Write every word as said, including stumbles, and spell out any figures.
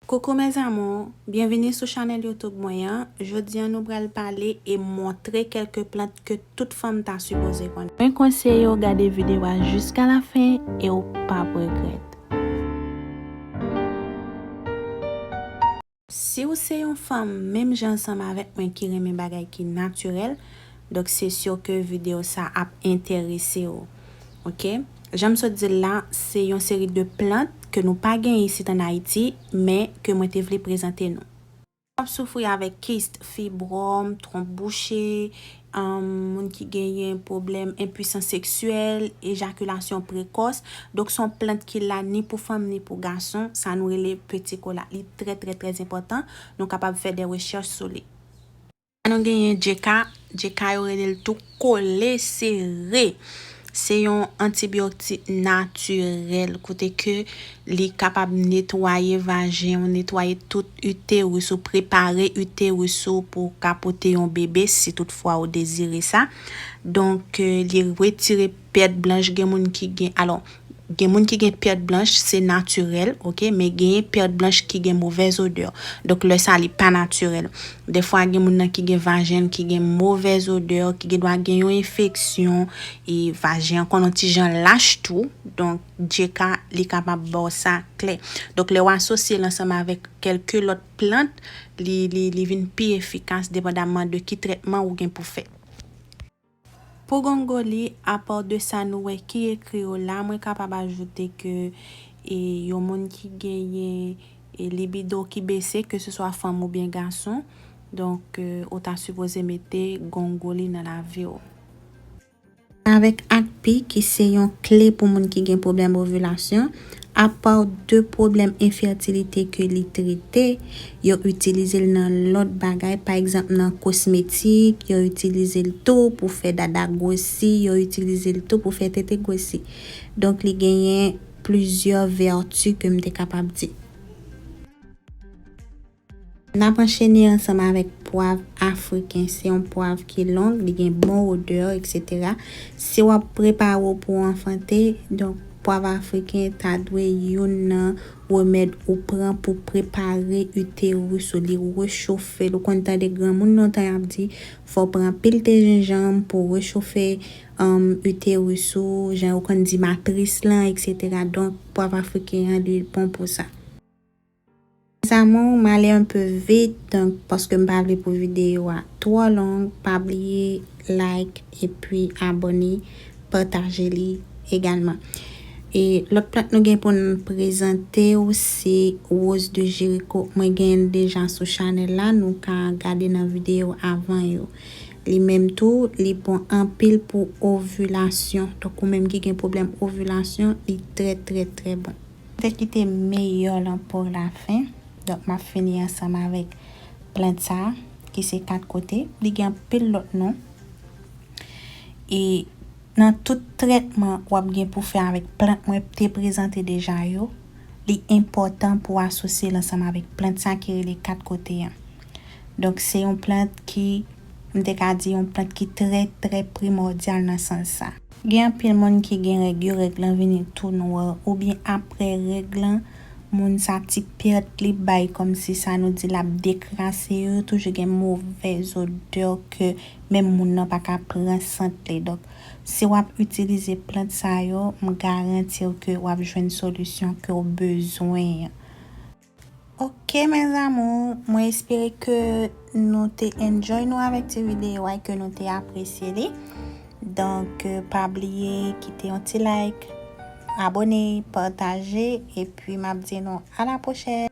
Coucou mes amours, byenvini sou chanèl YouTube mwen an. Jodi a nou pral pale e montre kèlke plant ke tout fanm ta sipoze konnen. Mwen konseye w gade videyo a jiska lafen e w p ap regrèt. Si w se yon fanm menm jan ansanm avèk mwen ki renmen bagay ki natirèl, donk se si ke videyo sa ap enterese w. Oke? Jan m sot di l la, se yon seri de plant ke nou pa gen isit ann Ayiti, men ke mwen te vle prezante nou. W ap soufri avèk kist, fibwòm, twonp bouche, um, moun ki genyen pwoblèm enpwisans seksyèl, ejakilasyon prekòs. Donk, se yon plant ki la ni pou fanm ni pou gason. Sa nou rele peti kola. Li trè, trè, trè enpòtan. Nou kapab fè de rechèch sou li. Nou genyen djeka. Djeka yo rele l tou kole sere. Se yon antibiyotik natirèl kote ke li kapab netwaye vajen w, netwaye tout iteris ou, prepare iteris ou pou w ka pote yon bebe si toutfwa ou dezire sa. Donk, eh, li retire pèd blanch, gen moun ki gen, alò, gen moun ki gen pèd blanch, se natirèl, oke, men genyen pèd blanch ki gen movèz odè. Donk, lè sa, li pa natirèl. Defwa, gen moun nan ki gen vajen ki gen movèz odè, ki gen dwa gen yon enfeksyon, e vajen an konn yon ti jan lach tou. Donk, djeka, li kapab ba w sa klè. Donk, lè w asosye l ansanm avèk kèlke lòt plant, li, li, li vin pi efikas, depandamman de ki trètman ou gen pou fè. Pou gongoli, apa de sa nou wè ki ekri yo la, mwen kapab ajoute ke, e, yon moun ki genyen, e, libido ki bese, ke se swa fanm oubyen gason, donk, e, ou ta sipoze mete gongoli nan lavi w. Avèk akpi, ki se yon kle pou moun ki gen pwoblèm ovilasyon, apa de pwoblèm enfètilite ke li trete, yo itilize l nan lòt bagay, pa egzanp nan kosmetik, yo itilize l tou pou fè dada gwosi, yo itilize l tou pou fè tete gwosi. Donk, li genyen plizyè vèti ke m te kapab di. N ap anchene ansanm avèk pwav afriken. Se yon pwav ki long, li gen bon odè, etsetera. Si w ap prepare w pou w anfante, donk, pwav afriken ta dwe youn nan remèd ou pran pou prepare iteris ou. Li rechofe l. Ou konn tande granmoun lontan y ap di, fò w pran anpil te jenjanm pou rechofe, um, iteris ou, jan yo konn di matris lan, etsetera. Donk, pwav afriken an, li bon pou sa. Mes amours, m ale un peu vite, donk, paske m pa vle pou videyo a twò long, pa bliye like epi abòne, pataje li egalman. E lòt plant nou gen pou n prezante w se Rose de Jéricho. Mwen gen l deja sou chanèl la, nou ka gade nan videyo avan yo. Li menm tou, li bon anpil pou ovilasyon. Donk, ou menm ki gen pwoblèm ovilasyon, li trè, trè, trè bon. Te kite meyè lan pou lafen. Donk, m ap fini ansanm avèk plant sa, ki se kat kote. Li gen anpil lòt non. E nan tout trètman w ap gen pou fè avèk plant mwen te prezante deja yo, li enpòtan pou w asosye l ansanm avèk plant sa ki rele kat kote an. Donk, se yon plant ki, m te ka di, yon plant ki trè, trè primòdyal nan sans sa. Gen anpil moun ki gen règ yo, règ lan vini tou nwè, oubyen aprè règ lan, moun sa ti pèt li bay kòmsi sa nou di l ap dekrase yo, toujou gen movèz odè ke menm moun nan pa ka pran sant li. Donk, si w ap itilize plant sa yo, m garanti w ke w ap jwenn solisyon ke w bezwen an. Ok, mes amours, mwen espere ke nou te enjoy nou avèk ti videyo a, ke nou te apresye li. Donk, euh, pa bliye kite yon ti like, abòne, pataje, epi m ap di nou a la pwochèn.